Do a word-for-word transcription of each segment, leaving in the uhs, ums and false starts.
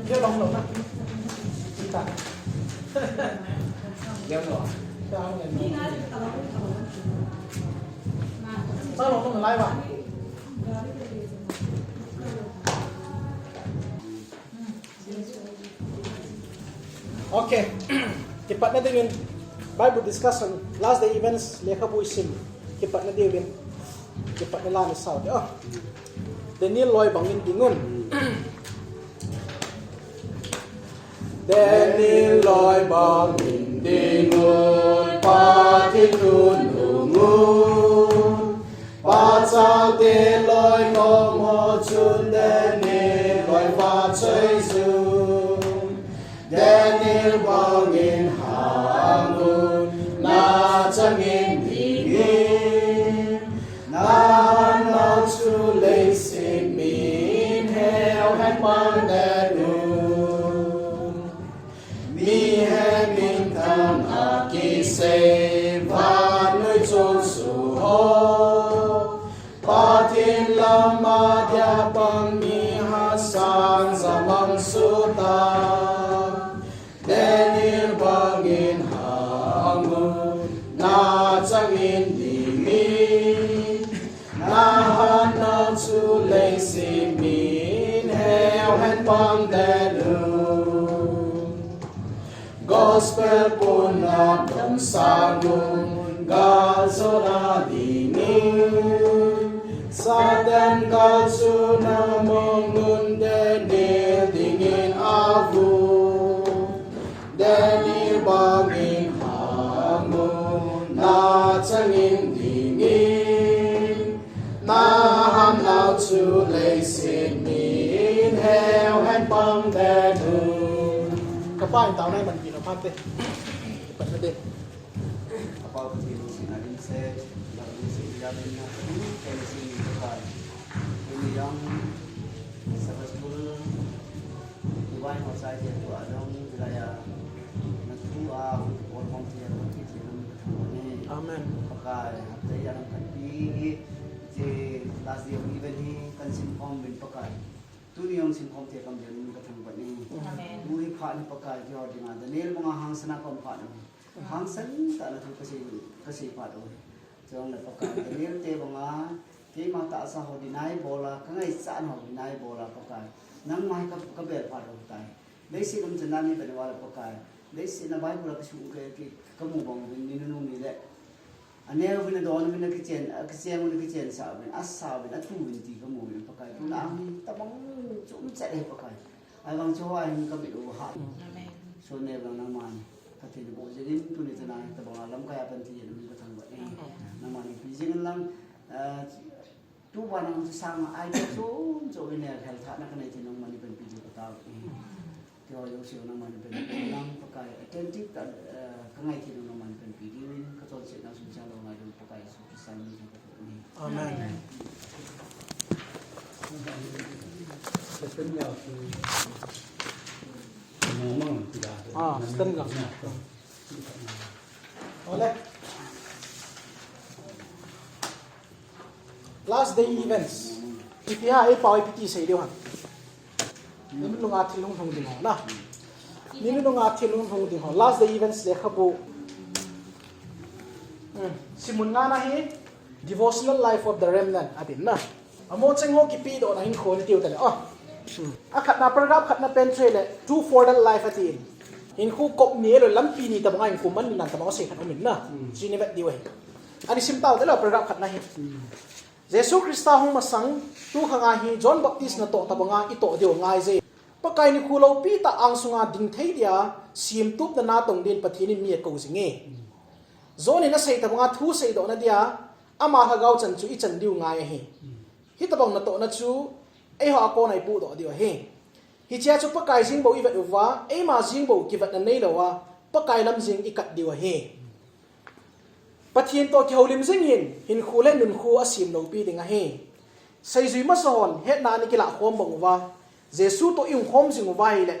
Dia long long na. Kita. Dia long. Dia long. Sa long long lai ba. Okay. Kipatna dingin Bible discussion, last day events, lekhabu isim. Kipatna dingin. Kipatna la ni sao de. Oh. Daniel loi bangin dingun. Daniel loi bangin dingun, Pathen thunungun. Pachate loi kom ho chun Daniel loi vachoi jun. Daniel bangin hangun, nachangin dingin. Nahanau chu leiset min heuhen pang den un. Mihem minthang a kisei vannoi chonset ho. Pathen lam a dia pang mi hasan jamang sota. Daniel bangin hangun, nachangin dingin. Nahanau chu leiset min heuhen pang den un. Gospel puna dong sangun, galjona dingin. Satan gal chu na mongun, Daniel dingin avu. Daniel bangin hangun, nachangin dingin. Nahanau chu leiset min heuhen pang den un. Ka Pa in taona iman peh in, Pa te. Patna de. Ka Pa Pathen, lungsetna dimset, lungset jal in na thu keisin in Pakai. Tuni jong Sabbath school, tubai ho chai te tu a jong, hilai a na thu a, bol khom thei a, bol thei a, ka thangvah e. Amen. Pakai, hapta a lam khat pi hi, hiche last day of event hi, kan sim khom uvin Pakai. Tuni jong sim khom thei a kan vel uvin ka thangvah e. Amen. Tu hi phat hi Pakai, keiho dinga Daniel banga hangsan a ka um phat u. Hangsan tah a na thu ka sei, ka sei phat u. Chule Pakai, Daniel te banga, keima tahsa ho deny bol a, ka ngaichat ho deny bol a Pakai. Nangma hi ka, ka bel phat u tai. Leiset um chan a ni bel val a Pakai. Leiset na Bible a ka sung ke, ke, ka mu bang uvin, ni nunung ni le. Aneo uvin, adon uvin, akichen, akicheng uvin, akichensah uvin, asao uvin, atu uvin ti ka mu uvin Pakai. Tuna hi tabang chom chet e Pakai. Ahivang chu ahin ka mit u hat. Amen. So ne vang nangman Pathen boh jingin tuni chana hi tabang a lamkai a pan ti uvin ka thangvah e. Amen. Nangman pi jingin lang, eh, tu vana chu sanga ai chom chom in hel thahna ka nei thei nangman panpi diu ka tao e. Keiho jouse nangman panpi nang Pakai attentive ta, eh, ka ngai thei nangman panpi diu in ka chonsetna sung cha lo ngai diu Pakai Jesu Christa min ka thum e. Amen. Ah, stand up. Ole. Last day events. Ipi ham, eipao ipi ti sei diu ham. Ni nunung a thil hung lhung ding ho na. Ni nunung a thil hung lhung ding ho. Last day events lekhabu. Hmm. Simun nga na hi Devotional Life of the Remnant atin na. Amaho cheng ho kipedohna hinkho ni tiu tale. Oh. Hmm. Akhatna paragraph khatna pen chu le to for that life atin. Hinkho kop ni le lampi ni tabang a hinkho man ni nan tabang a sei khat um in na. Hmm. Chini vet diu ahi. Ani sim tau tale paragraph khatna hi. Hmm. Jesu Christa hung masang tu khang a hi John Baptist natoh tabang a itoh diu ngai je. Pakai nikho loupi tah angsunga ding thei dia, semtupna natong din Pathen in mi akou jing e. John in asei tabang a thu seidohna dia, ama lhagao chan chu ichan diu ngai ahi. Hitabang natohna chu, eiho a kona ipuhdoh diu ahi. Hichea chu Pakai jeng bou ivet uva, eima jeng bou kivetna neilou a, Pakai lam jeng ikat diu ahi. Pathen toh kihoulim jing hin, hinkho le nunkho asem loupi ding ahi. Seijui masa hon, hetna ana kilah khom bang uva, Jesu toh ihung khom jing uva ahile,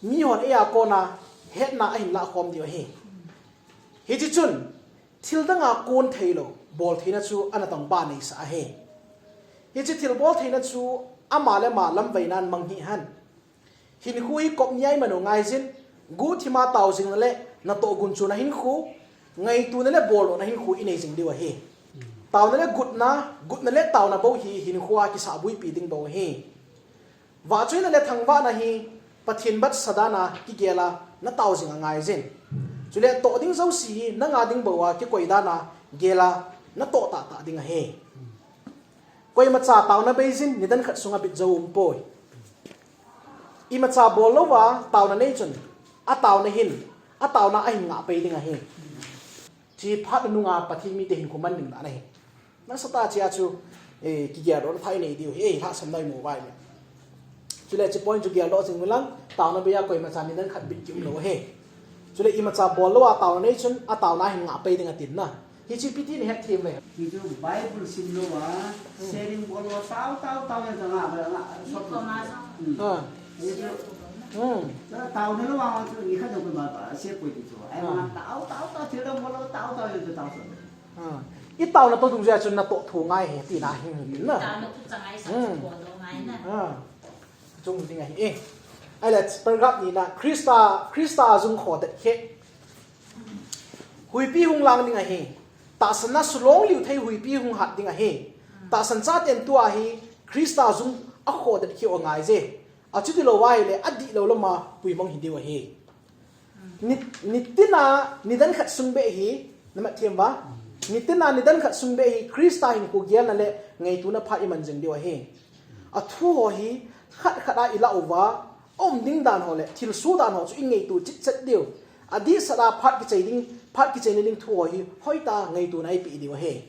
mihon eia kona, hetna ahin lah khom diu ahi. Hiche chun, thil danga kon theilou, bol theina chu ana tong ba neisah ahi. Hiche thil bol theina chu, ama le ama lamvainan mang hih hen. Hinkho hi kop nia iman u ngai jin, guhthima tao jing na le natoh gunchu na hinkho, ngaituna le bolna hinkho inei jing diu ahi. Taona le gutna, gutna le taona bou hi hinkho a kisahbuipi ding bou ahi. Vahchoina le thangvahna hi Pathen batsa dan a kigel a natao jing angai jin. Chule toh ding jouse hi nanga ding bou a kikoi dan a gel a natoh tahtah ding ahi. Koimacha taona bei jin nidan khat sunga bit jou umpoi. Imacha bol louva taona nei chun, ataona hin, ataona ahin ngah pei ding ahi. Chi phat nunga Pathen mite hinkho man ding dan ahi. Nasatah a chia chu, eh, kigeldoh thei nei diu ahi, eh, lhahsamna imu uva ahile. Chule chi point chu geldoh jing ulang, taona bei a koimacha nidan khat bit kium lou ahi. Chule imacha bol louva taona nei chun, ataona ahin ngah pei ding atin na. Hiche ipi tin ihet them uve? Hichu Bible sim louva, sharing bol louva, tao, tao, tao, tao, tao, tao, tao, tao, tao, tao, tao. Ah. Hichu, hmm, tao na louva, chu ni khat jong koima ba, se poi ti chu. Ai, ah, ma, tao, tao, tao, thil dang bol louva, tao, tao, tao, tao, tao. Ah. I taona toh dungjui a chun natoh thu ngai ahi, tina hi, na. Taona thu chang ngai sa, hmm, chu bol lou ngai na. Ah. Chung ding ahi, eh. Ahile, paragraph ni na, Christa, Christa a jung khodet kheh. Huipi hung lang ding ahi. Tahsan a sulong liu thei huipi hung hat ding ahi. Tahsan chaten tua hi Christa jung akhodet kheh u angai je. Achuti louva ahile adihlou lama puimang hi diu ahi. Ni, nitina nidan khat sung beh hi, namat them uva? Nitina nidan khat sung beh hi Christa hinkho gelna le ngaituna phat iman jing diu ahi. Athu ho hi khat khat a ilah uva, aum ding dan ho le thilsoh dan ho chu ingaitu chitchet diu. Adehset a phat kichai ding, phat kichaina ding thu ho hi hoitah a ngaituna ipeh diu ahi.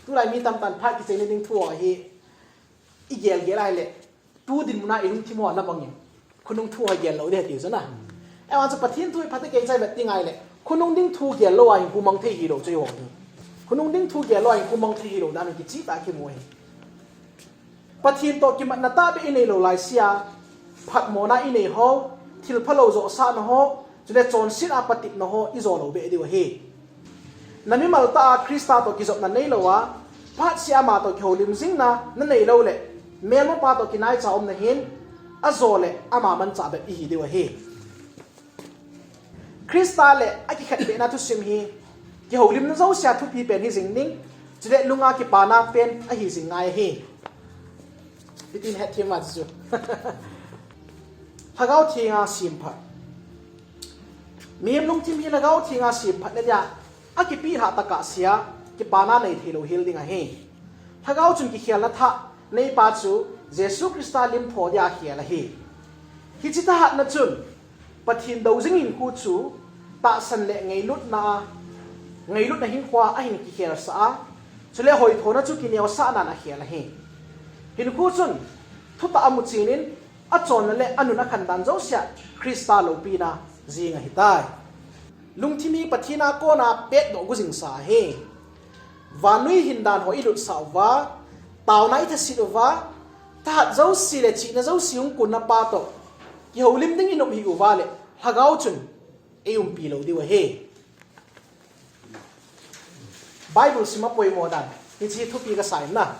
Tulai mi tamtah in phat kichaina ding thu ho hi igel gel ahile, tu dinmun a ilungthim ho ana bang in, khonung thu ho gel lou ding ahi tiu chu na. Ahivang chu Pathen thu hi phatah a kichai vet ding ahile, khonung ding thu gel louva hinkho mang thei hilou chu eiho hi. Khonung ding thu gel louva hinkho mang thei hilou dan kicheh tah a kimu ahi. Pathen toh kimatna tahbeh inei lou laise a, phatmona inei ho, thil phalou johsahna ho, chule chonset a patepna ho ijo lou beh diu ahi. Namimal tah a Christa toh kijopna nei louva, phatseh a ama toh kihoulim jingna nanei lou le, melmapa toh kinaicha umna hin, ajo le ama manchah bep ihi diu ahi. Christa le akikhetbehna thusim hi, kihoulimna jouse a thupi pen hijing ding, chule lunga kipana pen ahijing ngai ahi. Hitin het them uva chu. Lhagao Theng a semphat. Mihem lungthim hi Lhagao Theng a semphat na dia, akipeh lhah tah a sia, kipana nei theilou hel ding ahi. Lhagao chun kikhelna thah neipa chu Jesu Christa lim tho dia khel ahi. Hiche thahatna chun, Pathen dou jing hinkho chu, tahsan le ngailutna, ngailutna hinkho a ahin kikhelsah a, chule hoithona chu kineosahnan akhel ahi. Hinkho chun, thutah a muchen in, achonna le anun akhan dan jouse a Christa loupina jeng ahitai. Lungthim hi Pathen a kona petdoh gu jingsa ahi. Vannoi hin dan ho ilutsah uva, taona ithaset uva, thahat jouse le chihna jouse hung kunna pa toh kihoulim ding inop hih uva le, Lhagao chun eiumpi lou diu ahi. Bible sim a poimo dan, hiche thupi kasa in na,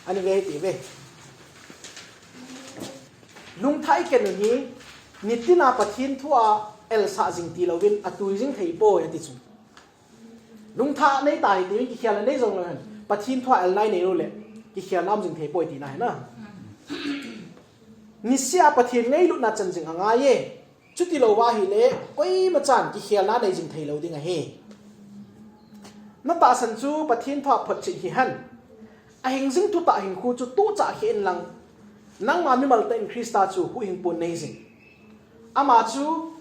ani ve hiti ve. Lungthah iken u hi, nitin a Pathen thu a elsah jing tilouvin atui jing thei poi ati chu. Lungthah nei ta hitiuvin kikhelna nei jong lou hen, Pathen thu a elna inei lou le, kikhelna um jing thei poi tina ahi na. Niseh a Pathen ngailutna chan jing angai e. Chuti louva ahile, koimachan kikhelna nei jing theilou ding ahi. Natahsan chu Pathen thu a photchet hihen. Ahing jing thutah hinkho chu tuchah kheh inlang, nangma mimal tah in Christa chu huhhingpon nei jing. Ama chu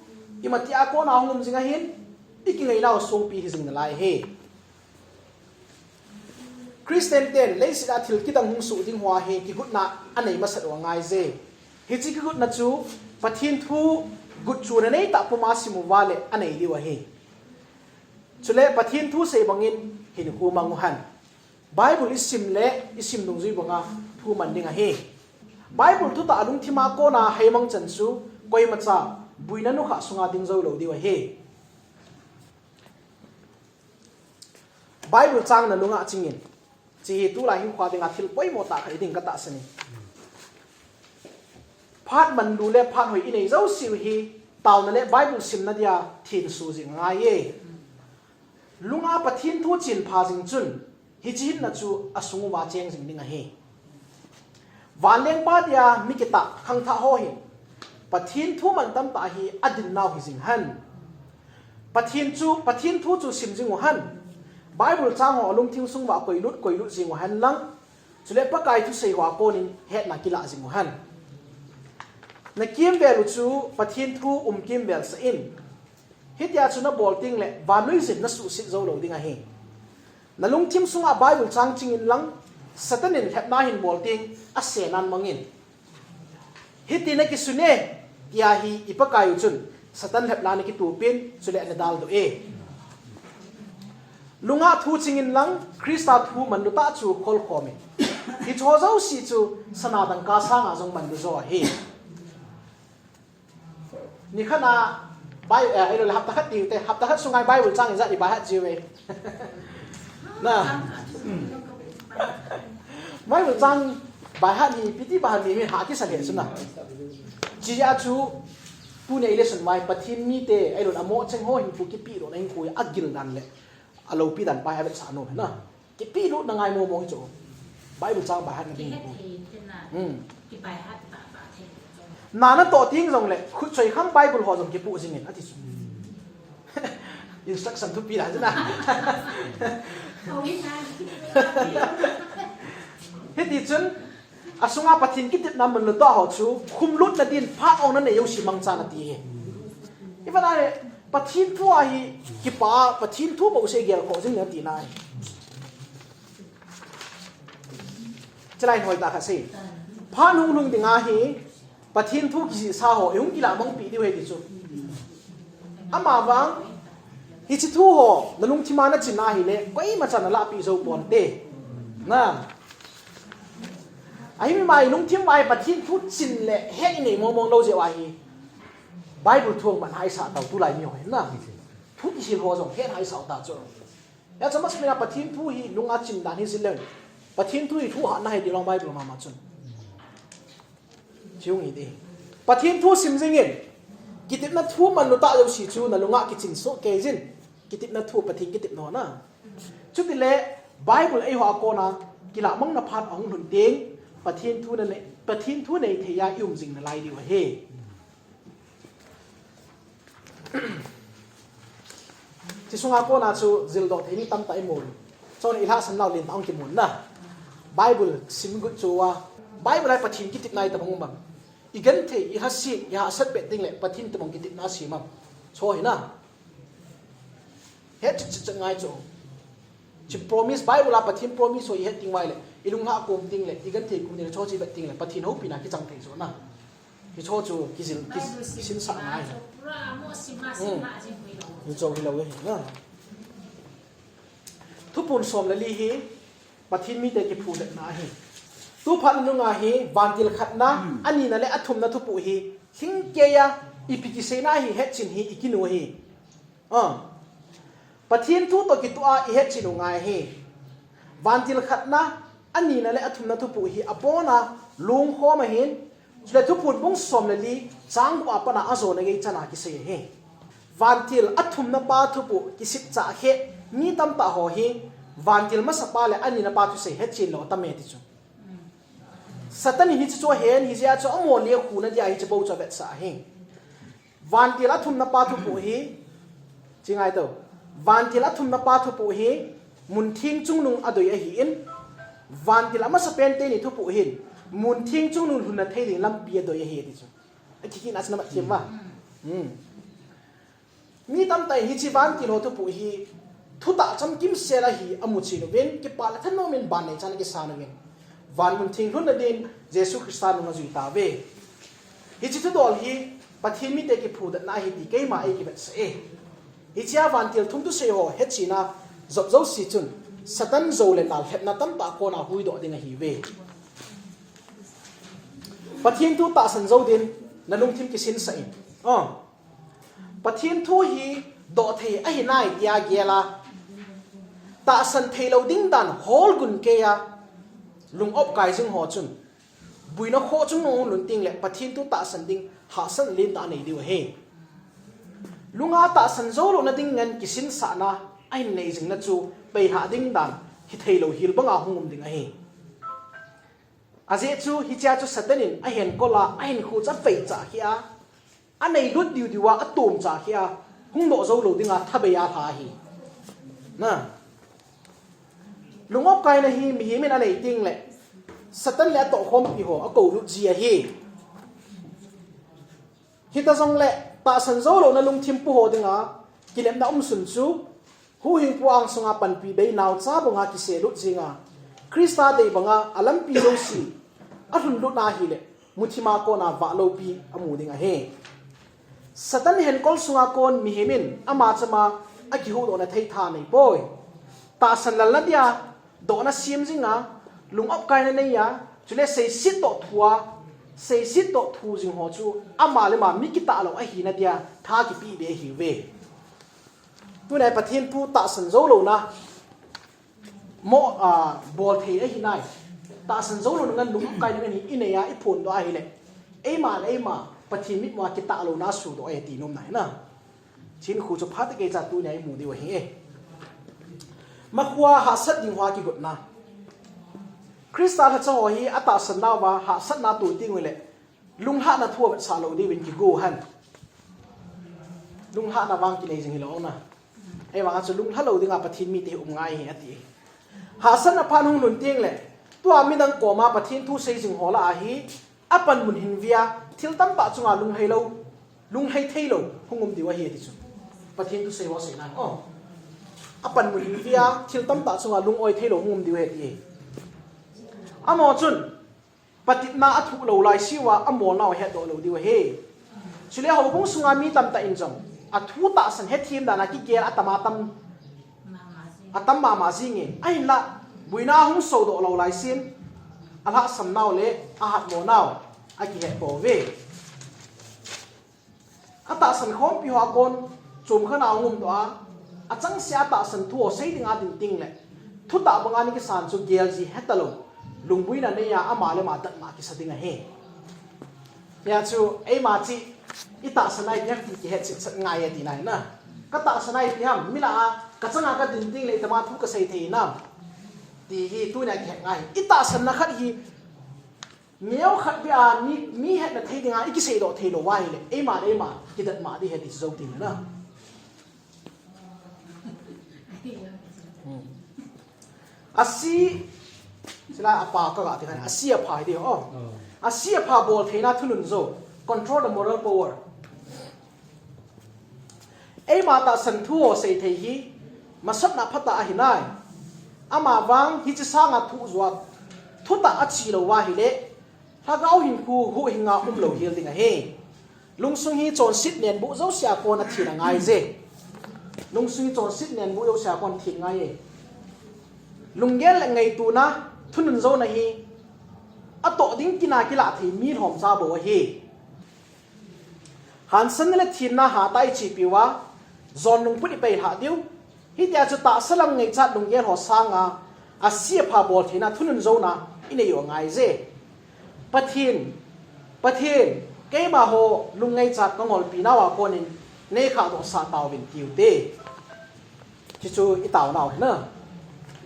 imatia kona hung um jing ahin, ikingainau songpi hijing nalai ahi. Christian ten leiset a thil kidang hung soh ding hoa hi kigotna anei masat u angai je. Hiche kigotna chu Pathen thu gotchuna neitah puma sim uva le anei diu ahi. Chule Pathen thu sei bangin hinkho mang uhen. Bible isim le isim dungjui banga thu man ding ahi. Bible thutah a lungthima kona heimang chan chu koimacha buina nukhah sunga ding jou lou diu ahi. Bible chang nalunga chingin. Hiche hi tulai hinkho dinga thil poimo tah khat hiding katahsan e. Phat manlu le phat hoi inei jouse u hi taona le Bible simna dia thenso jing angai e. Lunga Pathen thu chin pha jing chun, hiche hinna chu asung uva cheng jing ding ahi. Vanlengpa dia mi kitah khangthah ho hin Pathen thu mantam tah hi adin nau hi jing hen. Pathen chu, Pathen thu chu sim jing u hen. Bible chang ho alungthim sung uva koilut koilut jing u hen lang. Chule Pakai thusei hoa konin hetna kilah jing u hen. Na kimvel u chu Pathen thu um kimvel sah in. Hitia chu nabol teng le vannoi jin nasuhset jou lou ding ahi. Nalungthim sunga Bible chang ching in lang, Satan in lhepna hin bol teng, asenan mang in. Hiti nakisun e, tia hi i Pakai u chun Satan lhepna ana kitupin, chule ana daldoh e. Lunga thu ching in lang, Christa thu manlu tah chu kholkhom in. Hicheho jouse chu sana dangka sanga jong manlu jo ahi. Nikhat na, Bi-, eh, ahilou le hapta khat tiu te, hapta khat sunga Bible chang ijat i baihat jiu ve. Na. Bible chang baihat ni, ipi ti baihat ni, mi ha kisa le chu na. Chijeh a chu, tuni a lesson mai, Pathen mite, ahilou le amoh cheng ho hinkho kipehdohna hinkho hi agil dan le aloupi dan pa hi avetsah nom na. Kipehlut na ngai momo hi chu. Bible chang baihat na ding. Kihet thei tina. Hmm. Kibaihat tah tah thei chu. Na natoh teng jong le, khut choi kham Bible ho jong kipoh jing in, ati chu. Instruction thupi dan chu na. Koi na. Hiti chun, asunga Pathen kitepna manlu tah ho chu, khumlutna din phat ong nanei jouse mangchan ati hi. Ivan a le, Pathen thu a hi kipa, Pathen thu bou sei gel khoh jing na tina ahi. Chulai hoi tah khat sei. Phat hung lhung ding ahi, Pathen thu kisihsa ho, ihung kilah mangpeh diu ahi ti chu. Amavang, hiche thu ho, nalungthim a nachin ahile, koima chan nalah peh jou ponte. Na. Ahi mi mai lungthim mai Pathen thu chin le, het inei mong mong lou jeh u ahi. Bible thu man haisah tau tulai mi ho hin na. Thu kisil ho jong het haisah ta chu. Hijeh chun masapen a Pathen thu hi lunga chin dan hi jil leu. Pathen thu hi thu hatna hi ti long Bible mama chun. Chung hi ti. Pathen thu sim jing in. Kitepna thu manlu tah jouse chu nalunga kichin soh kei jin. Kitepna thu Pathen kitepna na. Chutile Bible eiho a kona kilah mangna phat ahung lhun teng Pathen thu nanei, Pathen thu nei thei a i um jing nalai diu ahi. Hiche sunga kona chu jildoh thei ni tamtah imun. Chun ilhahsam nau lentah hung kimun na. Bible sim got chu a. Bible a hi Pathen kitepna hi tabang um am. Igenthei, ilhaset, ihahsat pet teng le Pathen tabang kitepna sim am. Chu hi na. Het chet chet chet ngai chu. Hiche promise, Bible a Pathen promise ho ihet teng uva le, ilunglhah kom teng le, igenthei kom teng le, hiche chu ivet teng le, Pathen houpina kichang thei chu na. Hiche chu kijil, kisin sah ngai. Hmm. Hiche hilou ahi na. Thupun som le li hi, Pathen mite kiphudetna ahi. Tu phat nunga hi, vantil khatna, anina le athumna thupuh hi, lhingkeiya, ipi kiseina hi, hetchen hi, ikinu ahi. Ah. Pathen thu toh kitoh a ihetchen u ngai hi. Vantil khatna, anina le athumna thupuh hi apona lungkhom ahin, chule Thuphon bung som le li chang gup a pat a ajona gei chan a kisei ahi. Vantil athumna pa thupuh kisipchah khe mi tamtah ho hi vantil masapa le anina pa thusei hetchen lou tame ti chu. Satan in hiche chu ahen, hijeh a chu amol le akhuna dia hiche bou chu avetsah ahi. Vantil athumna pa thupuh hi, chi ngai to. Vantil athumna pa thupuh hi, muntheng chungnung adoi ahin, vantil amasapen teni thupuh hin, muntheng chungnung lhunna thei ding lampi adoi ahi ti chu. Akikina chu namat them uva. Hmm. Mi tamtah in hiche vantil ho thupuh hi, thutah chamkimsel a hi amuchen uvin, kipa le thanom in ban neichan akisan uvin. Van muntheng lhunna din Jesu Christa nung ajui tauve. Hiche thudol hi Pathen mite kiphudetna ahi ti keima eikivetsah e. Hichea vantil thum thusei ho hetchenna jop jouse chun Satan jou le nal lhepna tamtah kona huhdoh ding ahiuve. Pathen thu tahsan jou din nalungthim kisinsah in. Ah. Pathen thu hi doh thei ahi nai tia gel a, tahsan theilou ding dan holgun keiya lung opkai jing ho chun, Buina kho chung nung lhun teng le Pathen thu tahsan ding hahsatna lentah anei diu ahi. Lunga tahsan jou louna ding ngen kisinsahna ahin nei jing na chu peilhah ding dan hithei lou hel banga hung um ding ahi. Ajeh chu hichea chu Satan in ahin kol a, ahin khu chu avei chah khia, anei lut diu diu a, atom chah khia, hung doh jou lou dinga thabei a lha ahi. Na. Lung-op kaina hi mihem in anei teng le Satan le atohkhompi ho akou lut ji ahi. Hita jong le tahsan jou louna lungthim pu ho dinga kilemna um sun chu huhhingpu angsunga panpi bei naocha banga kise lut jinga Christa dei banga alampi jouse alhun lut na hile muthima kona vah loupi amu ding ahi. Satan henkol sunga kon mihem in ama chama akihuhdoh na thei tha nei poi. Tahsan lal na dia dohna sem jinga, lung-op kaina nei a, chule seiset toh thu a, seiset toh thu jing ho chu ama le ama mi kitah lou ahina dia tha kipe be ahiuve. Tuna Pathen thu tahsan jou louna mo, a, bol thei ahi nai. Tahsan jou louna ngan lung-op kaina ngan hi inei a, iphondoh ahile, eima le eima Pathen mitmu a kitah louna sudoh e ti nom nai na. Hinkho chu phat a kei cha tunia imu diu ahi e. Makhua hahsat ding hoa kigotna. Christa lhacha ho hi atahsan nauva hahsatna tu teng ule lunglhahna thu avetsah lou diuvin kigo hen. Lunglhahna vang kinei jing hilou na. Ahivanga chu lunglha lou dinga Pathen mite hi um ngai ahi ati. Hahsatna phat hung lhun teng le tua midang koma Pathen thu sei jing ho lah a hi apanmun hin via thil tamtah chunga lunglhai lou, lunglhai thei lou hung um diu ahi ati chu. Pathen thu sei ho sei nan, o, apanmun hin via thil tamtah chunga lung-oi thei lou hung um diu ahi ati. Amaho chun patepna athuh lou laiseuva amolnau ahetdoh lou diu ahi. Chule houbung sunga mi tamtah in jong athu tahsan hethem dan a kigel atam atam, atam mama jingin, ahinlah buina ahung sodoh lou laisin alhahsamnau le ahatmonau akihet pouve. Atahsan khompi ho a kon chomkhat a hung umdoh a, achangseh a tahsan thu ho sei dinga din teng le thutah banga ana kisan chu gelji hetalou, lungbuina nei a ama le ama datmo kisa ding ahi. Hia chu eima chu itahsan a ipi ham ti kihetchet chet ngai e tina ahi na. Katahsan a ipi ham, mi lah a kachanga kadin teng le itama thu kasei thei nam ti hi tunia kihet ngai. Itahsanna khat hi neokhat beh a mi, mi hetna thei dinga ikiseidoh thei lou va ahile eima le eima kidatmo ding ahi ti chu jou ding na. Asi, sila apa kaga ti khan, asi apha hi ding, o. Asi apha bol theina thunun jou, control the moral power. Eima tahsan thu ho sei thei hi masatna phatah ahi nai. Amavang hiche sanga thu jua thutah achi lou va ahile lhagao hinkho huhhinga umlou hel ding ahi. Lungsung hi chonset nenbuh jousea kon athin angai je. Lungsung hi chonset nenbuh jousea kon athin ngai e. Lunggel le ngaituna, thunun jouna hi atoh ding kin a kilah thei mi lhomcha bou ahi. Hansanna le thenna hatah a ichepiuva, jon lungput ipeilhah diu. Hitia chu tahsa lam ngaichat lunggel ho sanga asi apha bol theina thunun jouna inei u angai je. Pathen, Pathen, keimaho lungngaichat kangolpi nauva konin neikhahdohsah tauvin tiute. Hichu itaonau ahi na.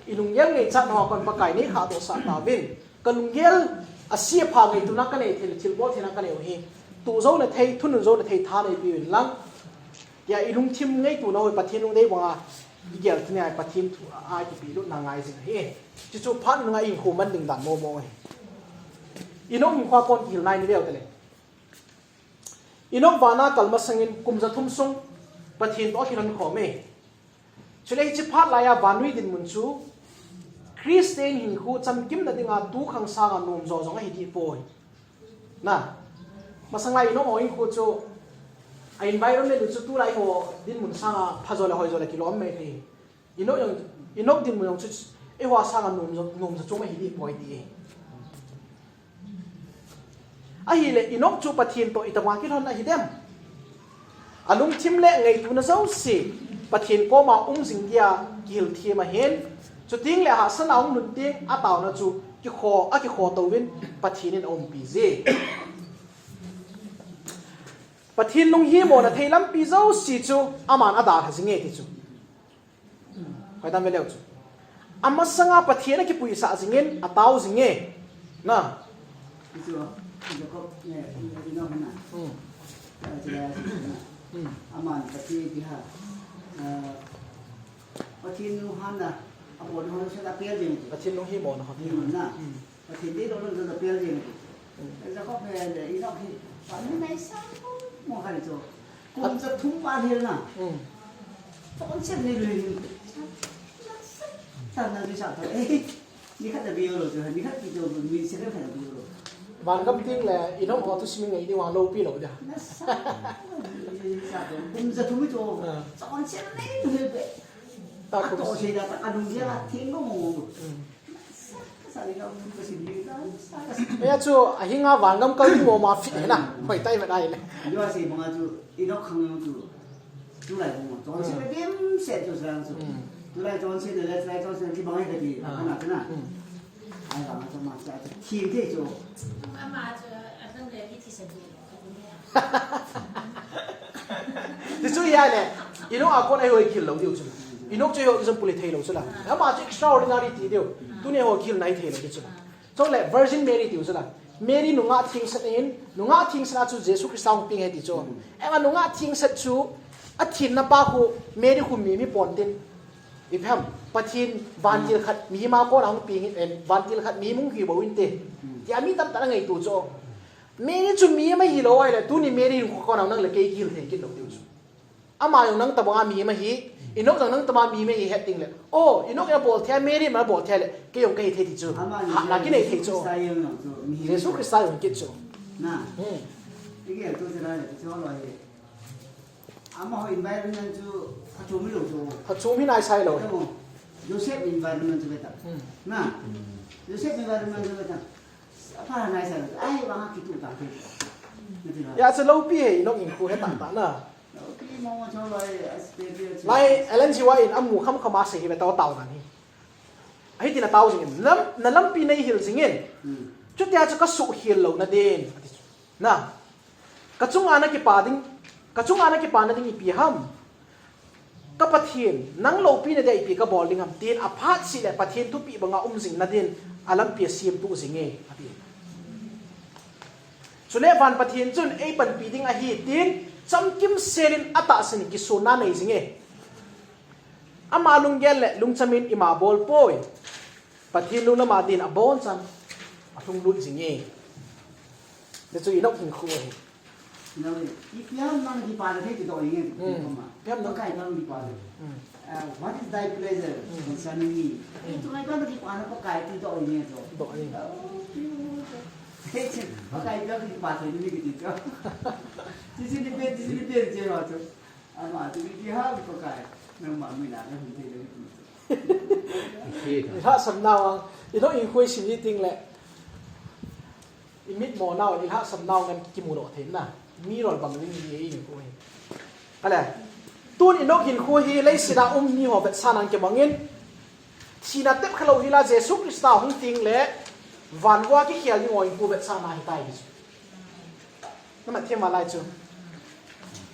Ilunggel ngaichat nauva kon Pakai neikhahdohsah tauvin. Kalunggel asi apha ngaituna kanei thei le thilbol theina kanei u hi tuh jouna thei, thunun jouna thei tha neipiuvin lang. Tia ilungthim ngaituna u hi Pathen lungdei banga igel thei nai, Pathen thu a ikipehlutna ngai jing ahi. Chuchu phat nunga ihinkho man ding dan momo ahi. Enok hinkho a kon kihil nai ni veu tele. Enok vana kal masangin kum jathum sung Pathen toh akilhon khom e. Chule hiche phat laiya vannoi dinmun chu Christian hinkho chamkimna dinga tukhang sanga nomjo jong ahi dih poi. Na, masang lai Enok ho hinkho chu a environment u chu tulai ho dinmun sanga phajo le hoijo le kilom mai thei. Enok jong, Enok dinmun jong chu eiho sanga nomjo, nomjo chom ahi dih poi ti e. Ahile Enok chu Pathen toh itobanga kilhon ahi dem? Alungthim le ngaituna jouse Pathen koma um jing dia kihil them ahin. Chuteng le hahsatna hung lhun teng ataona chu kikho, akikho touvin Pathen in aumpije. Pathen lunghimona thei lampi jouse chu aman adalha jinge ti chu. Hoitam veleu chu. Amasanga Pathen akipuisah jingin atao jinge. Na. Hichu, Jacob, eh, Enoch na. Hmm. Eh, chule, na. Hmm. Aman Pathen kiha. Eh, Pathen lunghanna, abol ho, se apel jing. Pathen lunghimona ho. Hmm, na. Hmm. Pathen deilou lou chu apel jing. Hmm. Jacob he le Enoch hi, pami naisang mo kha chu. Kum jathum pa hil na. Hmm. Chonset nei lou hin. Tan na chu sa to. Eh. Nikhat a biu lou chu, nikhat ki chu, mi second khat a biu lou. Vangam teng le, Enoch ho thusim ngai ding vang loupi lou dia. Nasa. Sa to. Kum jathum chu. Ah. Chonset nei lou hin be. Ta kum. Ato sei da ta, alung dia, thing lou mo mo. Hmm. Hia chu, ahinga vangam kal ding mo ma fit hina. Hoi tai vet ai le. Yo si manga chu, Enoch khang yo chu. Tulai mo, chonset le dim set chu sang chu. Hmm. Tulai chonset le, tulai chonset le, kibang ai kati. Ah. Kana kana. Hmm. Ai vang chu ma cha chu. Thim thei chu. Ama chu, atang le, ki thi sa di. Ti chu hia le, Enoch a kon a eiho khel lou diu chu. Enoch chu eiho example thei lou chu la. Ama chu extraordinary ti diu. Tuni eiho khel nai thei lou diu chu la. Chule Virgin Mary tiu chu la. Mary nungah thengset ahin, nungah thengset a chu Jesu Christa hung peng ahi ti chu. Ema nungah thengset chu, athenna pa khu Mary khu mihem ahi pon tin. Ipi ham, Pathen vantil khat mihem a kon a hung peng in, eh, vantil khat mihem hung hi bou inte. Tia mi tamtah in angaito chu. Mary chu mihem ahi lou ahile, tuni Mary hung kon a nang le kei kihil thei kit lou diu chu. Ama jong nang tabang a mihem ahi, Enoch jong nang tabang a mihem ahi het ding le. Oh, Enoch in abol thei a, Mary in abol thei le, kei jong kahi thei ti chu. Ama ni Hahna kinei thei chu. Jesu Christa jong chu mihem. Jesu Christa jong kit chu. Na. Hmm. Igel tu sila le, chu lo hi. Amaho environment chu phachom hilou chu. Phachom hi naisai lou. Joseph environment chu beta. Hmm. Na. Joseph environment chu beta. Apha naisai lou. Ai, vang a kitu ta thei. Na ti lo. Hia chu loupi hi, Enoch in khu he tah tah na. Loupi mo mo chu lo, eh, as baby chu. Lai, Ellen G. White in amu khamkham a sei hi ve tao tao dan hi. Ahi tin atao jing in. Lam, na lampi nei hil jing in. Hmm. Chutia chu ka suhkhel louna din. Ati chu. Na. Ka chunga na kipa ding, ka chunga na kipana ding ipi ham. Ka Pathen, nang loupina dia ipi kabol ding ham, tin aphat seh le Pathen thupeh banga um jing nadin, alampi asemtup jing e, ati. Chule van Pathen chun eipanpi ding ahi, tin chamkimselin atahsan in kisonna nei jing e. Ama lunggel le lungchamin ima bol poi. Pathen lunglam a din abonchan alhung lut jing e. Hichu Enoch hinkho ahi. Enoch hi, ipi ham nang kipana thei ti doh inge, hmm, koma. Ipi ham nang? Pakai nang kipana. Hmm. Uh, what is thy pleasure, hmm, concerning me? Hmm. Eh, tunai kipana Pakai ti doh inge to. Doh inge. Oh, Pakai nang kipana thei ti kiti to. Ti si ni pe, ti si ni pe, je ma to. Ama tu ipi ham Pakai, nangma mina kahung thei le. Ilhahsam nau ang, Enoch hinkho isim ji teng le. Imit mo nau, ilhahsam nau ngen kimu doh thei na. Mi lol bang ding hi hinkho hi. Ale, tun Enoch hinkho hi leiset a um mi ho vetsahna kibang in. Thina tep khalou hi la Jesu Christa hung teng le. Van uva kikhel ding ho hinkho vetsahna hitai hi. Namat them a lai chu.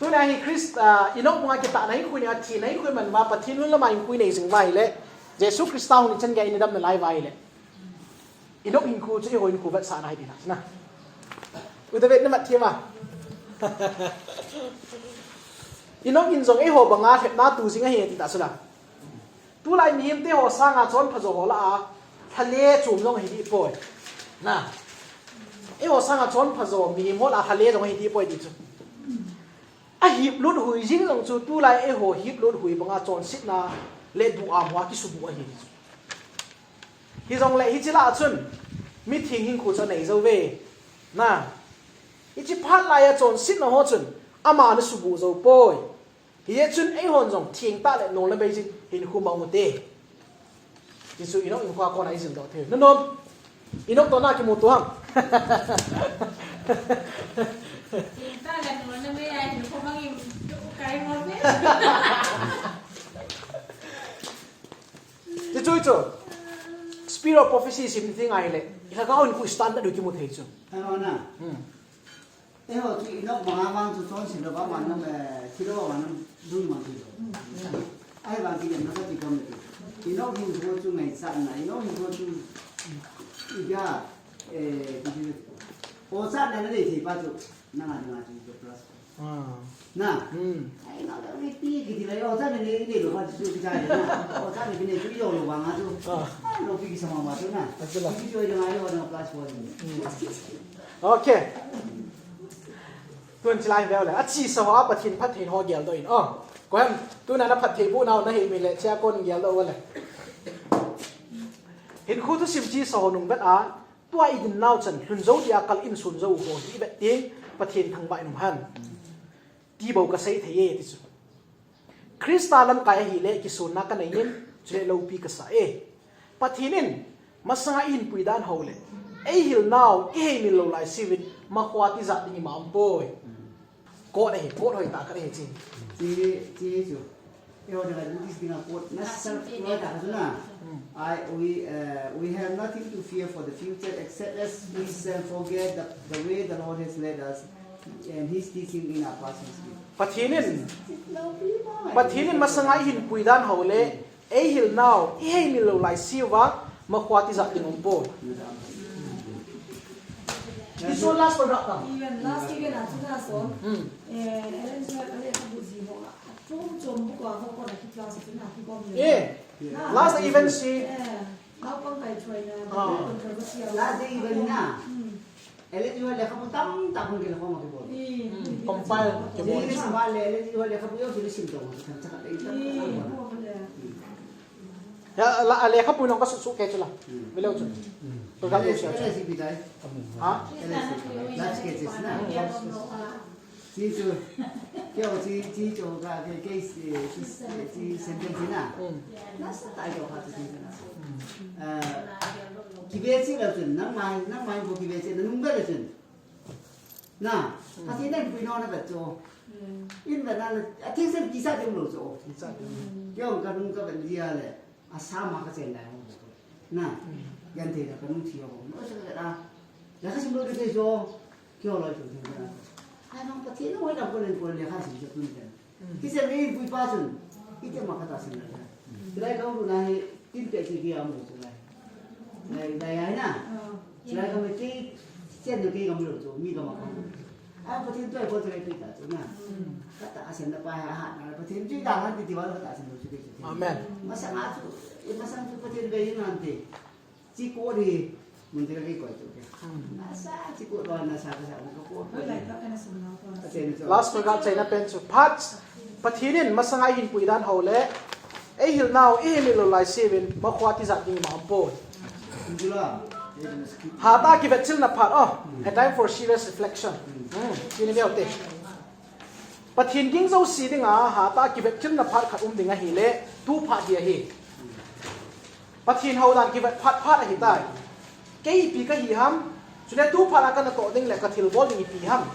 Tuna hi Christ, ah, Enoch banga kitahna hinkho nei a thina hinkho man uva Pathen lunglam a hinkho nei jing uva ahile. Jesu Christa hung ni chan gei a i dam nalai uva ahile. Enoch hinkho chu eiho hinkho vetsahna hi tina. Na. U David namat them a. Enoch in jong eiho banga lhepna tu jing ahi ti ta chu la. Tulai mihem te ho sanga chonpha jo ho lah a, lha le chom jong ahi dih poi. Na. Eiho sanga chonpha jo mihem ho lah a, lha le jong ahi dih poi ti chu. Ahip lut hui jing jong chu, tulai eiho hip lut hui banga chonsetna le duham hoa kisubuh ahi dih chu. Hijongle hiche lah a chun, mitheng hinkho chu anei jou ve. Na. Hiche phat lai a chonsetna ho chun, ama ana subuh jou poi. Hijeh chun eihon jong thengtah le nung le beijin hinkho mang u hite. Ti chu Enoch hinkho a kona i jildoh thei. Nanom. Enoch toh na kimuto ham. Thengtah le nung le beijin hinkho mang in tu kai mo be. Ti chu chu. Spirit Prophecy sim ti ngai le. Ilhagao in khu standard u kimu thei chu. Ano na. Hmm. Eiho chu Enoch banga vang chu chonse lou vang vang nam, eh, thi lou vang nam dun mang thi lou. Ahivang kidemna kati khom ti. Enoch hinkho chu ngaichatna, Enoch hinkho chu iga, eh, kiti, ochatna nadei thei pa chu, nanga dinga chu plus. Ah. Na? Hmm. Ai, na, na, ni pi kiti la, ochatna nei, nei lou pa chu kichai na. Ochatna kinei chu ijou lou vang a chu. Ah. Ah, loupi kisa mama chu na. Achu la. Kiti chu ijou ngai lou na plus four. Hmm. Okay. Tun chilai veu le. Achesa hoa Pathen phatthei ho geldoh in. Oh, koiham, tuna na phatthei boh nau nahe mi le, chea kon geldoh uva le. Hinkho thusim chesa ho nung vet a, tua idin nau chan, lhun jou dia kal in sun jou ho hi vet teng, Pathen thangvah in um hen. Ti bou kasei thei e, ti chu. Christa lamkai ahile kisonna kanei in, chule loupi kasa e. Pathen in, masanga ihin puidan ho le, eihil nau, iheimil lou laiseu vin, makhoa tijat ding ima umpoi. Quote ahi, quote hoitah khat ahi chi. Chi, chi chu. Eiho dinga Buddhist dinga quote nasatah khat chu na. Hmm. I, we, uh, we have nothing to fear for the future except as we shall forget the, the way the Lord has led us and his teaching in our past history. Pathen in, Pathen in masanga ihin puidan ho le, eihil nau, iheimil lou laiseu va, makhoa tijat ding umpoi. Ti chu last paragraph ta. Even last even a chu na son. Hmm. Eh, Ellen White ale ka bu ji ho a. Chom chom bu ka ho ko na ki class chu na ki ko mi. Eh. Na. Last even si. Eh. Naupang kai choi na. Ah. Controversy a. Last even na. Hmm. Ellen White lekhabu tamtah hung kile khom a kibol. Hmm, compile, kibol. English ma le, Ellen White lekhabu jouse le sim to, kan chaka le, kan chaka le. Hmm. Ya, la, a lekhabu nung ka su, su ke chu la. Hmm. Milo chu. Hmm. Program L S, chu. L S B dai. Ha? L S B, large cases na. Chi chu, keiho chi, chi chu ka, ke, ke, chi, chi sentence na. Hmm. Nasatah keiho kha chu chi na. Hmm. Eh, kive cheh leu chun, nangma, nangma bou kive cheh, nanung ve leu chun. Na, hmm. Pathen in pui nom na vet chu. Hmm. In vet na, a thil sen kisa ding lou chu. Kisa ding. Hmm. Keiho kanung ka vet dia le. Assam a kachen lai ho. Na, hmm. Genthei la kanung thi ho. No sa ka la. Lekha sim lou ding chu. Keiho loi chu thei na. Ai, nang Pathen in hoilam kon len kon lekha sim chu tun ten. Hmm. Kichen mi pui pa chun. Iti ma kata sim la. Hmm. Chulai ka ru na hi tin pe chi ki amu chulai. Lai, lai ai na. Oh. Chulai ka me ki chen no ki ka mu lou chu, mi ka ma ka. A, Pathen toh ko toh pi ta chu na. Hmm. Ka tahsan na pa ha ha na, Pathen chu da han ti ti va ka tahsan lo chu ke chu. Amen. Masang a chu, e masang chu Pathen ve yin han ti. Chi ko ri, mun te ka ke ko chu ke. Hmm. Na sa, chi ko ri na sa ka sa na ka ko. Oi, lai ka ka na sum na ko. Pathen chu. Last ko ka chai na pen chu. Phat, Pathen in masanga ihin puidan ho le, eihil nau, iheimil lou laiseu vin, makhoa tijat ding ima umpoi. Hatah a kivetchilna phat, oh, a time for serious reflection. Hmm, tuni veu te. Pathen ging jouse dinga, hatah a kivetchilna phat khat um ding ahile, tu phat hi ahi. Pathen hou dan kivet phat phat ahitai. Kei ipi kahi ham, chule tu phat a kana toh ding le ka thilbol ding ipi ham.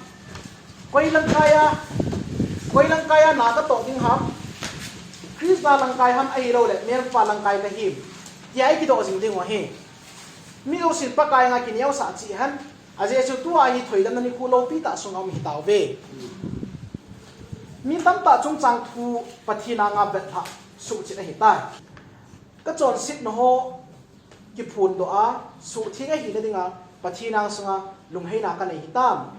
Koi langkai a, koi langkai a na ka toh ding ham. Christa langkai ham ahilou le, melpa langkai kahim. Tia i kidoh jing ding u ahi. Mi jousen Pakai nga kineosah cheh hen. Ajeh chu tua hi thoidamna nikho loupi tah sunga um hitauve. Mi tamtah chungchang thu Pathen anga vetlhah suhchet ahitai. Ka chonsetna ho kiphondoh a, suhtheng ahina dinga Pathen angsunga lungheina kanei hitam.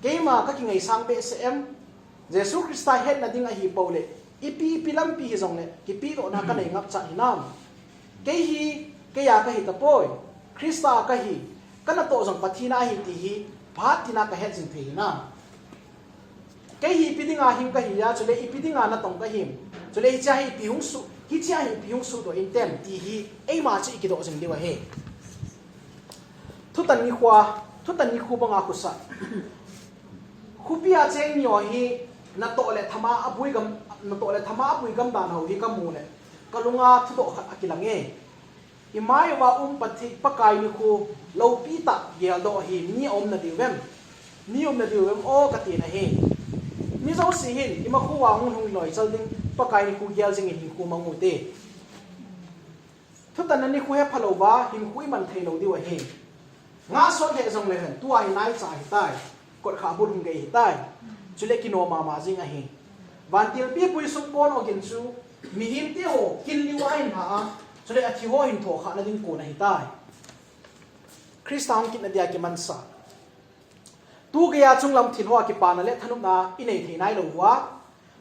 Keima kakingaisang behseh em? Jesu Christa hetna ding ahipou le, ipi ipi lampi hijongle, kipehdohna kanei ngapchat hinam? Kei hi, keia kahi tapoi. Christa a kahi, kanatoh jong Pathen a ahi ti hi, phat tina kahet jing thei hinam? Kei hi ipi dinga hing kahi a, chule ipi dinga natong kahim. Chule hichea hi ipi hung su, hichea hi ipi hung suhdoh intem ti hi, eima chu i kidoh jing diu ahi. Thutan nikho, thutan nikho banga khosah. Khopia cheng ni ho hi, natoh le thama abui gam, natoh le thama abui gam dan ho hi kamu le, kalunga thudoh khat akilang e. Imai uva um Pathe-, Pakai nikho loupi tah geldoh hi mi aumna diu vem? Mi umna diu vem o katina ahi. Mi jouse hin, imakho uva hung hung loichal ding Pakai nikho gel jingin hinkho mang ute. Thutanna nikho hepha louva hinkho iman thei lou diu ahi. Nga sot lheh jongle hen, tua hi naicha ahitai. Kot kha bul hung gei ahitai. Chule kino mama jing ahi. Vantil pipui sung pon ogin chu mihem teho kin liu a ahin ha a, chule athi ho hin thokhah na ding kon ahitai. Christa hung kitna dia kimansa. Tu geiya chunglam thil hoa kipana le thanopna inei thei nailou uva,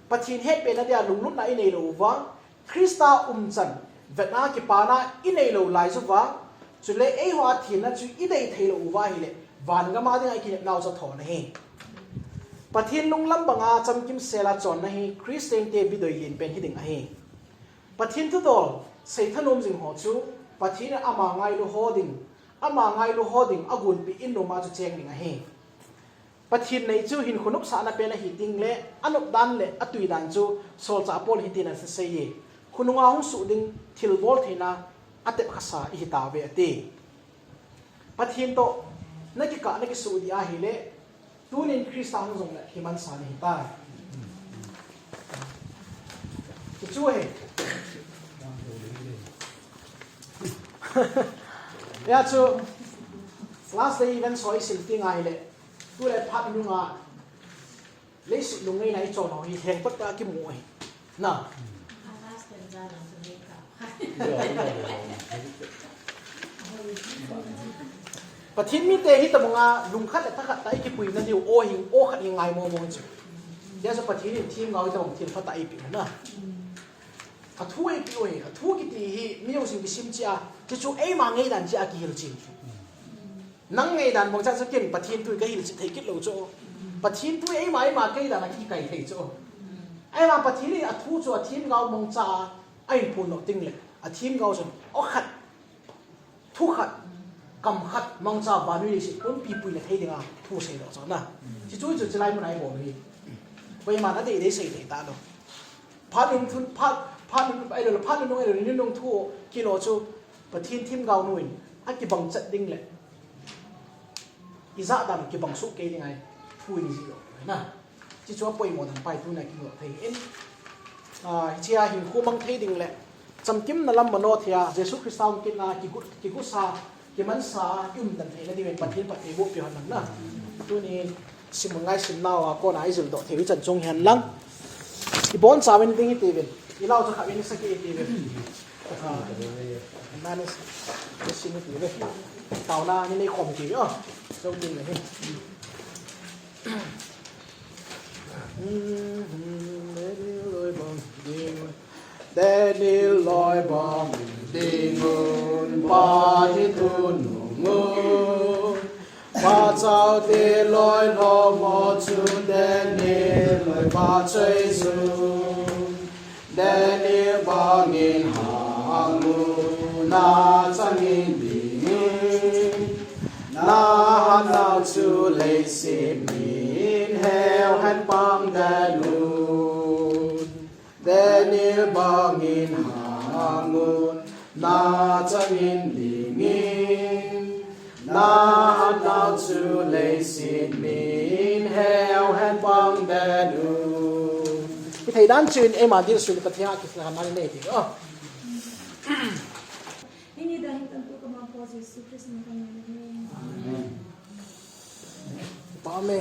Pathen hetpehna dia lunglutna inei lou uva, Christa umchan vetna kipana inei lou lai uva, chule eiho a thenna chu idei thei lou uva ahile, van gam a dinga ikinepnau chu athon ahi. Pathen lunglam banga chamkimsela chonna hi Christian te bidoi lenpen hiding ahi. Pathen thudol sei thanom jing ho chu Pathen in ama ngailu ho ding, ama ngailu ho ding agonpi in noma chu cheng ding ahi. Pathen nei chu hinkho nopsahna pen ahi ding le, anop dan le atui dan chu solchah Paul hitin asei e, khonunga hung suh ding thilbol theina atep khasa ihi tauve ati. Pathen toh nakikah nakisuh ding ahile, tunin Christa hung jongle kimansa nahitai. Hichu ahi. Hia chu last day event soi sil ding ahile, tule phat nunga leiset lungngaina ichon ho hi lhengpat a kimu ahi. Na. Pathen mite hitabanga lungkhat le thakhat tah a ikipuina diu o hi, o khat hi ngai mong mong chu. Hia chu Pathen in themgao hitabang thil phatah eipeh u na. Athu eipeh u ahi, athu kiti hi mi jousen kisim cheh a, chuchu eima ngaidan cheh a kihil chen. Nang ngaidan bangcha chu ken Pathen thu hi kahilchet thei kit lou chu. Pathen thu eima eima keidan a kikai thei chu. Eima Pathen in athu chu athemgao bangcha a ahin phondoh ding le, athemgao chun o khat, thu khat, kam khat mangcha vannoi leiset pumpi puina thei dinga thu seidoh chu na. Chuchu chu chulai muna ibol u hi. Koiman adei dei sei thei talou. Phat nung thun, phat, phat nung, ahilou le, phat nung, ahilou le, nunung thu kilo chu Pathen themgaonu in akibang chet ding le ijat dan kibang soh kei ding ahi, thu in ijih lou ahi na. Chuchu apoimo dan pai tuna kimu thei in. Ah, hichea hinkho mang thei ding le chamkimna lam mano thei a, Jesu Christa hung kitna kigu-, kigusa, kimansa, i umdan theina diuvin Pathen phatthei boh peh hen lang na. Tuni simngai simnau a kona ijildoh thei u chan chung hen lang. Ibonchauvin ding hitiuvin. Ilau chu khat vin isakeh hitiuvin. Ah, nani, isin hitiuvin. Taona ni nei khom hitiuvin. Oh, so ding ahi. Daniel loi bang dingun, pa hi thunungun. Pa chaote loi lhomo chun Daniel loi pa choi chu. Daniel bangin hangun, na changin dingin. Na hatnau chu leiset min heuhen pang den un. Daniel bangin hangun, na changin dingin. Na hatnau chu leiset min heuhen pang den un. Kithei dan chun eima dilsu le Pathen a kithei dan nei ti. Oh. Hini dan hi kan tu ka man po Jesu Christ min kan ni. Amen. Pa me.